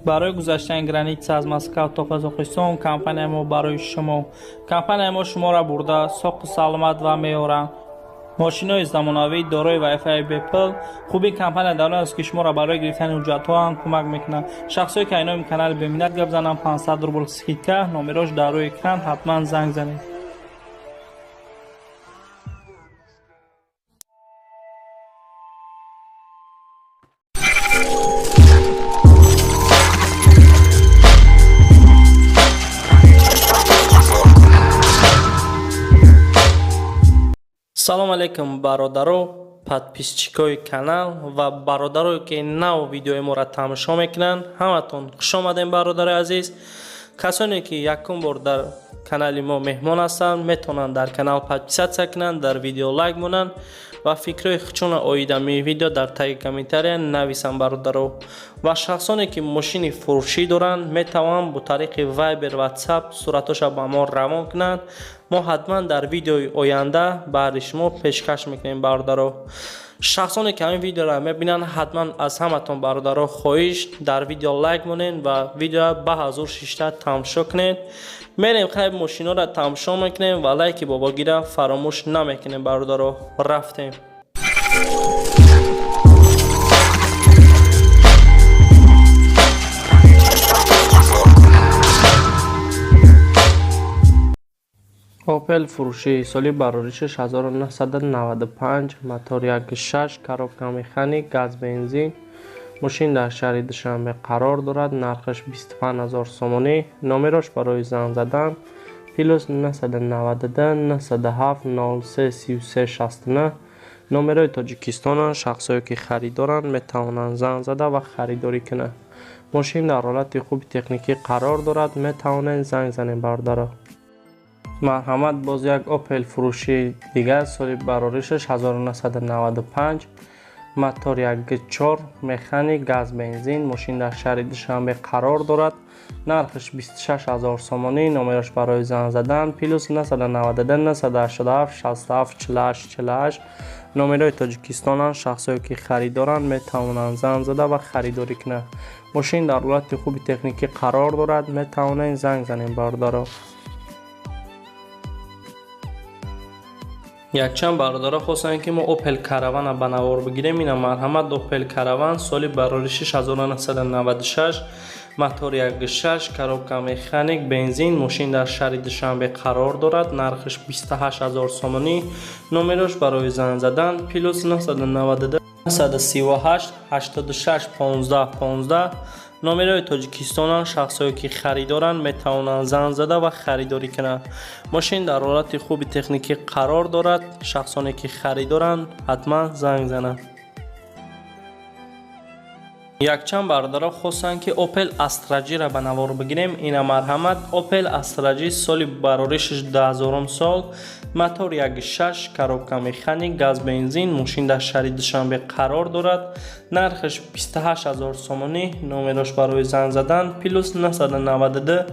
Барои гузаштани граница аз Москва то Қазоқистон компания мо барои шумо. Компания мо шуморо бурда соқу саломат ва меоранд. Мошинои замонавӣ дорои Wi-Fi бепул. Хуби компания дар он аст, ки шуморо барои гирифтани ҳуҷҷатҳо ҳам кӯмак мекунад. Шахсое ки айноми канали Беминнат гап зананд, 500 рубл скидка, номерош дар рӯи экран, ҳатман занг занед. Салом алейкум, бародаро, подписчикои канал ва бародарое, ки нав видеои моро тамошо мекунанд, ҳаматон хуш омадем, бародари азиз. Касоне ки якум бор дар канали мо меҳмон ҳастанд, метавонанд дар канал подписаться кунанд, дар видео лайк монанд ва фикрҳои худшонро оидами видео дар таги комментария нависанд, бародаро. Ва шахсоне ки мошини фурӯшӣ доранд, метавонанд бо тариқи Viber, WhatsApp суратҳоша ба мо равон кунанд. Мо ҳатман дар видеои оянда баҳри шумо пешкаш мекунем, бародаро. Шахсоне ки ҳамин видеоро мебинанд, ҳатман аз ҳаматон, бародаро, хоҳиш, дар видео лайк монед ва видеоро ба ҳазур шишта тамошо кунед. Мерем, хайр, мошиноро тамошо мекунем ва лайки бобогира фаромӯш намекунем, бародаро. Рафтем. Опел фурӯшӣ, соли бароришаш 1995, мотор 1.6, коробка механик, газ бензин. Мошин дар шаҳри Душанбе қарор дорад, нархаш 25 0 сомонӣ. Номерош барои занг задан плюс 992 907 03 33 69, номерои Тоҷикистонанд. Шахсое ки харидоранд, метавонанд занг зада ва харидорӣ кунанд. Мошин дар ҳолати хуби техникӣ қарор дорад, метавонед занг занед, бародаро. Марҳамат, боз як Опел фурӯшии дигар, соли бароришаш 1995, мотор 1.4, механик, газ бензин. Мошин дар шаҳри Душанбе қарор дорад, нархаш 26 0 сомонӣ. Номерош барои занг задан плюс 992 987 67 48 48, номерои Тоҷикистонанд. Шахсое ки харидоранд, метавонанд занг зада ва харидорӣ кунанд. Мошин дар ҳолати хуби техникӣ қарор дорад, метавонед занг занед, бародаро. Якчанд бародаро хостанд, ки мо Опел Каравана ба навор бигирем. Ина, марҳамат, Опел Караван, соли бароришиш 1996, мотор 1.6, коробка механик, бензин. Мошин дар шаҳри Душанбе қарор дорад, нархаш 28 0 сомонӣ. Номерош барои занг задан плюс 992 938 86 15 15, номерои Тоҷикистонанд. Шахсое ки харидоранд, метавонанд занг зада ва харидорӣ кунанд. Мошин дар ҳолати хуби техникӣ қарор дорад. Шахсоне ки харидоранд, ҳатман занг зананд. Якчанд бародаро хостанд, ки Опел Астра J-ра ба навор бигирем. Ина, марҳамат, Опел Астра J, соли бароришаш 2000 сол, мотор 1.6, коробка механик, газ бензин. Мошин дар шаҳри Душанбе қарор дорад, нархаш 28 0 сомонӣ. Номерош барои занг задан плюс 992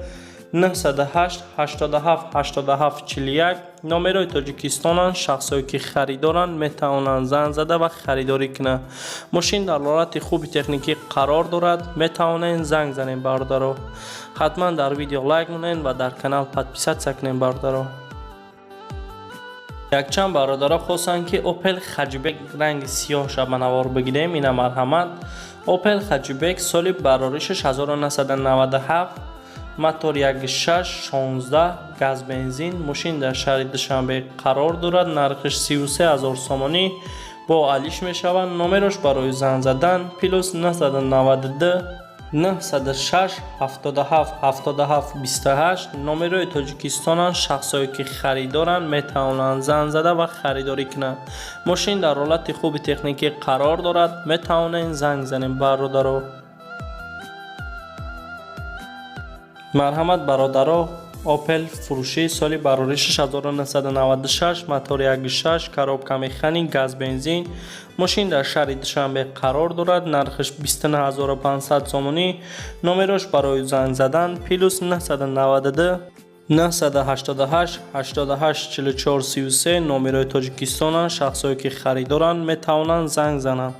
908 87 87 41, номерои Тоҷикистонанд. Шахсое ки харидоранд, метавонанд занг зада ва харидорӣ кунанд. Мошин дар ҳолати хуби техникӣ қарор дорад, метавонед занг занед, бародаро. Ҳатман дар видео лайк монед ва дар канал подписаться кунед, бародаро. Якчанд бародаро хостанд, ки Опел Хэтчбек ранги сиёҳша ба навор бигирем. Ина, марҳамат, Опел Хэтчбек, соли бароришаш 1997, мотор 1.6, 16, газ бензин. Мошин дар шаҳри Душанбе қарор дорад, нархаш 33 0 сомонӣ, бо алиш мешавад. Номерош барои занг задан плюс 992 906 77 77 28, номерои Тоҷикистонанд. Шахсое ки харидоранд, метавонанд занг зада ва харидорӣ кунанд. Мошин дар ҳолати хуби техникӣ қарор дорад, метавонед занг занед, бародаро. Марҳамат, бародаро, Опел фурӯшӣ, соли бароришаш 1996, мотор 1.6, коробка механик, газ бензин. Мошин дар шаҳри Душанбе қарор дорад, нархаш 29500 сомонӣ. Номерош барои занг задан плюс 992 988 88 44 33, номерои Тоҷикистонанд. Шахсое ки харидоранд, метавонанд занг зананд.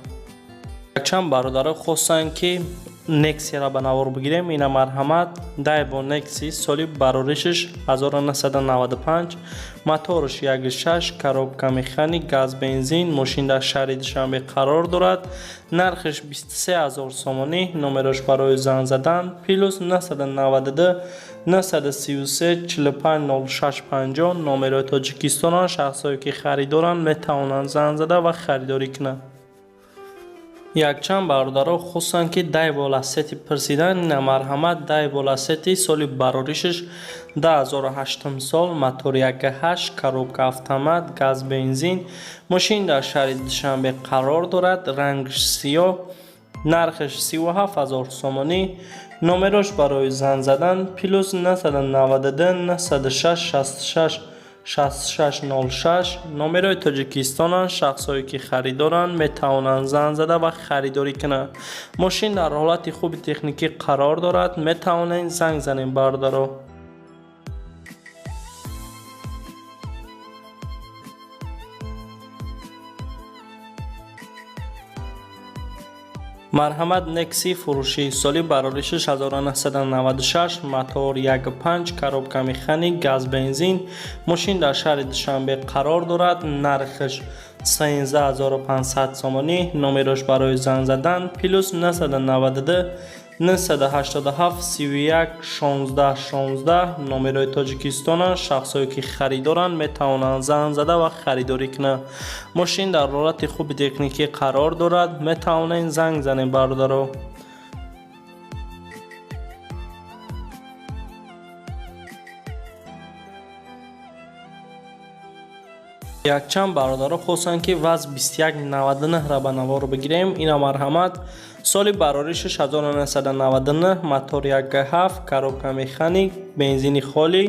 Якчанд бародаро хостанд, ки Нексияро ба навор бигирем. Ина марҳамат, Дайво Некси, соли бароришаш 1995, моторш 1.6, коробка механик, газ бензин. Мошин дар шаҳри Душанбе қарор дорад, нархаш 23 000 сомонӣ. Номерош барои занг задан плюс 992 933 45 06 50. Номерои Тоҷикистонанд. Шахсое ки харидоранд, метавонанд занг зада ва харидорӣ кунанд. Якчанд бародаро хостанд, ки Дайво Ласети пурсиданд. Ина марҳамат, Дайво Ласети, соли бароришаш 2008 сол, мотор 1.8, коробка автомат, газ бензин. Мошин дар шаҳри Душанбе қарор дорад, рангш сиёҳ, нархаш 37 000 сомонӣ. Номерош барои занг задан плюс 992 906 66 66 06. Номерои Тоҷикистонанд. Шахсое ки харидоранд, метавонанд занг зада ва харидорӣ кунанд. Мошин дар ҳолати хуби техникӣ қарор дорад, метавонед занг занед, бародаро. Марҳамат, Некси фурӯшӣ, соли барориши 1996, мотор 1.5, коробка механик, газ бензин. Мошин дар шаҳри Душанбе қарор дорад, нархаш 13500 сомонӣ. Номерош барои занг задан плюс 992 987 31 16 16. Номерои Тоҷикистонанд. Шахсое ки харидоранд, метавонанд занг зада ва харидорӣ кунанд. Мошин дар ҳолати хуби техникӣ қарор дорад, метавонед занг занед, бародаро. Якчанд бародаро хостанд, ки ВАЗ 2199-ра ба навор бигирем. Ина марҳамат, соли барориши 1999, мотор 1.7, коробка механик, бензини холӣ.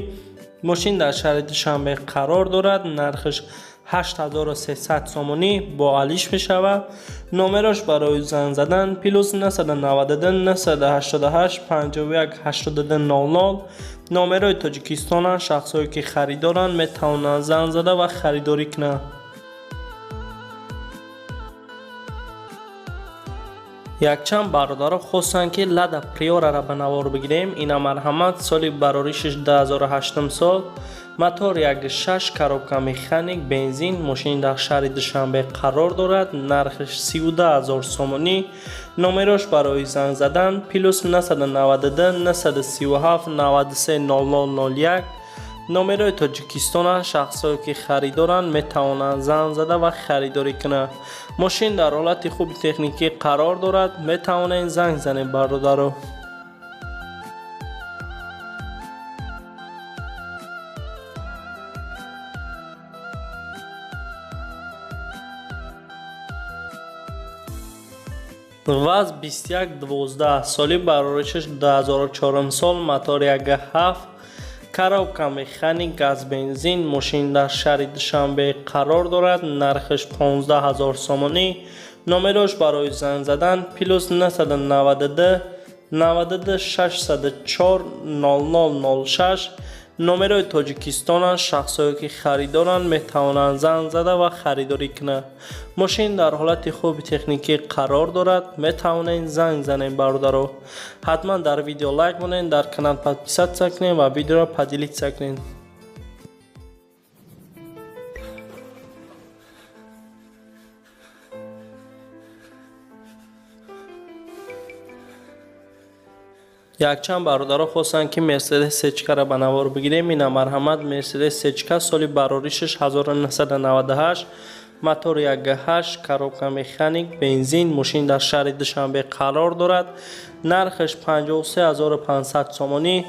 Мошин дар шаҳри Душанбе қарор дорад, нархаш 8300 сомонӣ, бо алиш мешавад. Номерош барои занг задан плюс 992 988 51 82 00. Номерои Тоҷикистонанд. Шахсое ки харидоранд, метавонанд занг зада ва харидорӣ кунанд. Якчанд бародаро хостанд, ки Лада Приорара ба навор бигирем. Ина марҳамат, соли бароришиш 2008 сол, мотор 1.6, коробка механик, бензин. Мошин дар шаҳри Душанбе қарор дорад, нархаш 32 000 сомонӣ. Номерош барои занг задан плюс 992 937 93 00 01. Номерои Тоҷикистонанд. Шахсое ки харидоранд, метавонанд занг зада ва харидорӣ кунанд. Мошин дар ҳолати хуби техникӣ қарор дорад, метавонед занг занед, бародаро. ВАЗ 2112, соли бароришаш 2004 сол, мотор 1.7, коробка механик, газ бензин. Мошин дар шаҳри Душанбе қарор дорад, нархаш 15 000 сомонӣ. Номерош барои занг задан плюс 992 92 604 00 06. Номерои Тоҷикистонанд. Шахсое ки харидоранд, метавонанд занг зада ва харидорӣ кунанд. Мошин дар ҳолати хуби техникӣ қарор дорад, метавонед занг занед, бародаро. Ҳатман дар видео лайк монед, дар канал подписаться кунед ва видеоро поделиться кунед. Якчанд бародаро хостанд, ки Мерседес Сечкаро ба навор бигирем. Ина марҳамат, Мерседес Сечка, соли бароришаш 1998, мотор 1.8, коробка механик, бензин. Мошин дар шаҳри Душанбе қарор дорад, нархаш 53500 сомонӣ.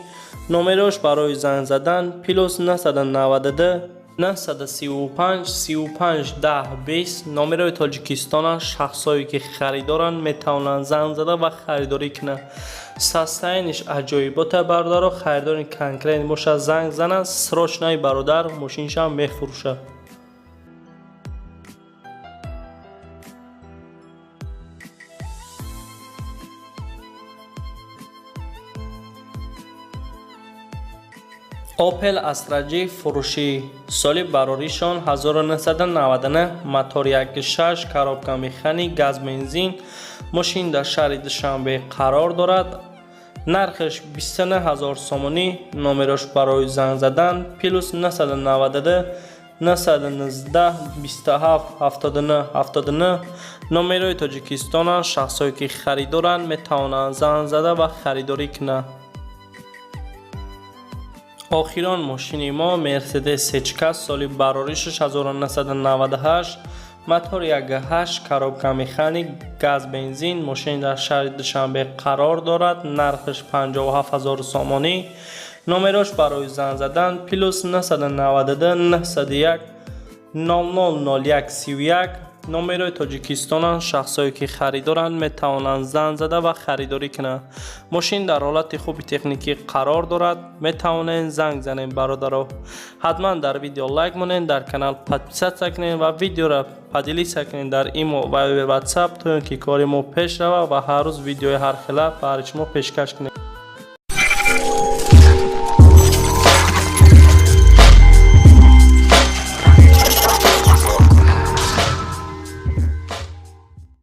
Номерош барои занг задан плюс 992 935 35 10 20. Номерои Тоҷикистонанд. Шахсое ки харидоранд, метавонанд занг зада ва харидорӣ кунанд. Состояние ш аҷоибота, бародаро. Харидори конкрет бошад, занг занад срочно, бародар мошиншам мефурӯшад. Opel Astra G фурӯшӣ, соли бароришон 1999, мотор 1.6, коробка механик, газ бензин. Мошин дар шаҳри Душанбе қарор дорад. Нархаш 29 ҳазор сомонӣ. Номерош барои занг задан: +992 919 27 79 79. Номерои Тоҷикистонанд. Шахсое ки харидоранд, метавонанд занг зада ва харидорӣ кунанд. Охирон мошини мо Мерседес С-класс, соли бароришаш 1998, мотор 1.8, коробка механик, газ бензин. Мошин дар шаҳри Душанбе қарор дорад. Нархаш 57 ҳазор сомонӣ. Номерош барои занг задан: +992 901 0001 31. Номерои Тоҷикистонанд. Шахсое ки харидоранд, метавонанд занг зада ва харидорӣ кунанд. Мошин дар ҳолати хуби техникӣ қарор дорад. Метавонед занг занед. Бародаро, ҳатман дар видео лайк монед, дар канал подписаться кунед ва видеоро поделиться кунед дар имо ва WhatsApp, то ин ки кори мо пеш равад ва ҳар рӯз видеои ҳархела барои шумо пешкаш кунем.